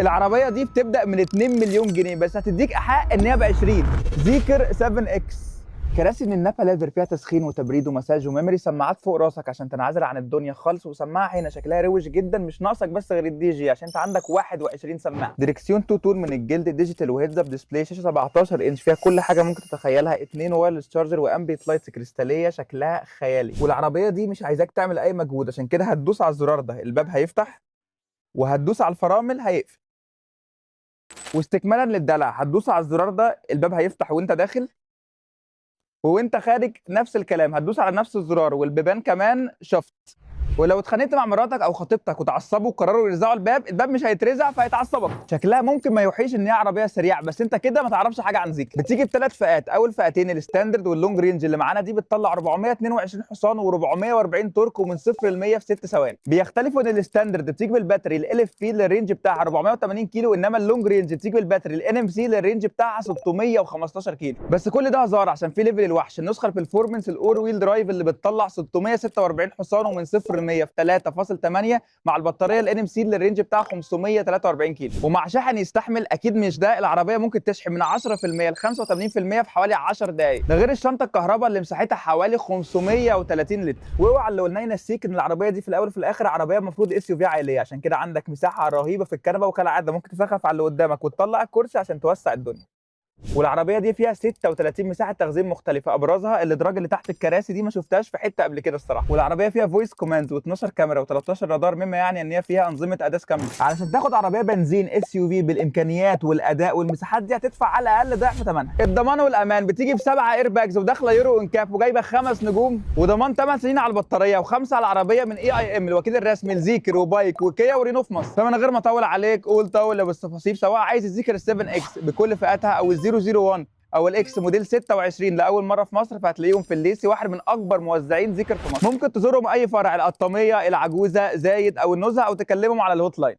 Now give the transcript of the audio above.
العربية دي بتبدا من 2 مليون جنيه، بس هتديك ايحاء ان هي ب 20. Zeekr 7 X، كراسي من ال nappa leather فيها تسخين وتبريد ومساج و memory، سماعات فوق راسك عشان تنعزل عن الدنيا خالص، وسماعه هنا شكلها روش جدا، مش ناقصك بس غير الدي جي عشان انت عندك 21 سماعه. دريكسيون two tone من الجلد، digital و heads up display، شاشة 17 انش فيها كل حاجة ممكن تتخيلها، اثنين wireless charger و ambient lights كريستاليه شكلها خيالي. والعربية دي مش عايزاك تعمل اي مجهود، عشان كده هتدوس على الزرار ده الباب هيفتح، وهتدوس على الفرامل هيقفل. واستكمالا للدلع هتدوس على الزرار ده الباب هيفتح وانت داخل، وانت خارج نفس الكلام هتدوس على نفس الزرار، والبيبان كمان شفط. ولو اتخانقت مع مراتك او خطيبتك وتعصبوا وقرروا يرزعوا الباب، الباب مش هيترزع فهيتعصبك. شكلها ممكن ما يوحيش ان هي عربية سريعه، بس انت كده ما تعرفش حاجة عن Zeekr. بتيجي بثلاث فئات، اول فئتين ال standard وال long range. اللي معانا دي بتطلع 422 حصان و440 torque ومن 0 ل 100 في 6 ثواني. بيختلفوا ان ال standard بتيجي بال battery ال LFP اللي ال range بتاعها 480 كيلو، انما ال long range بتيجي بال battery ال NMC اللي ال range بتاعها 615 كيلو. بس كل ده هزار عشان في level الوحش، النسخة ال performance ال all wheel drive اللي بتطلع 646 حصان ومن 0 ل 100 في 3.8 مع البطارية ال NMC اللي ال range بتاعها 543 كيلو، ومع شاحن يستحمل اكيد مش ده، العربية ممكن تشحن من 10% ل 85% في حوالي 10 دقائق. ده غير الشنطة الكهرباء اللي مساحتها حوالي 530 لتر. واوعى اللي قلناه ينسيك ان العربية دي في الاول وفي الاخر عربية المفروض SUV عائليه، عشان كده عندك مساحة رهيبة في الكنبه، وكالعادة ممكن تسخف على اللي قدامك وتطلع الكرسي عشان توسع الدنيا. والعربية دي فيها 36 مساحة تخزين مختلفه، ابرزها الادراج اللي تحت الكراسي دي، ما شفتهاش في حتة قبل كده الصراحه. والعربية فيها voice commands و12 كاميرا و13 رادار، مما يعني ان هي فيها انظمة ADAS كاملة. علشان تاخد عربية بنزين SUV بالامكانيات والاداء والمساحات دي هتدفع على الاقل ضعف ثمنها. الضمان والامان بتيجي بسبعة airbags وداخله Euro NCAP وجايبه 5 نجوم، وضمان 8 سنين على البطارية وخمسة على العربية من AIM، الوكيل الرسمي ل Zeekr و BAIC وكيا ورينو في مصر. فمن غير ما اطول عليك قول طول بالتفاصيل، سواء عايز ال Zeekr 7 X بكل فئاتها او ال 001 او ال X موديل 26 لاول مرة في مصر، فهتلاقيهم في الليسي، واحد من اكبر موزعين Zeekr في مصر. ممكن تزورهم اي فرع، القطاميه، العجوزه، زايد او النزهه، او تكلمهم على ال hotline.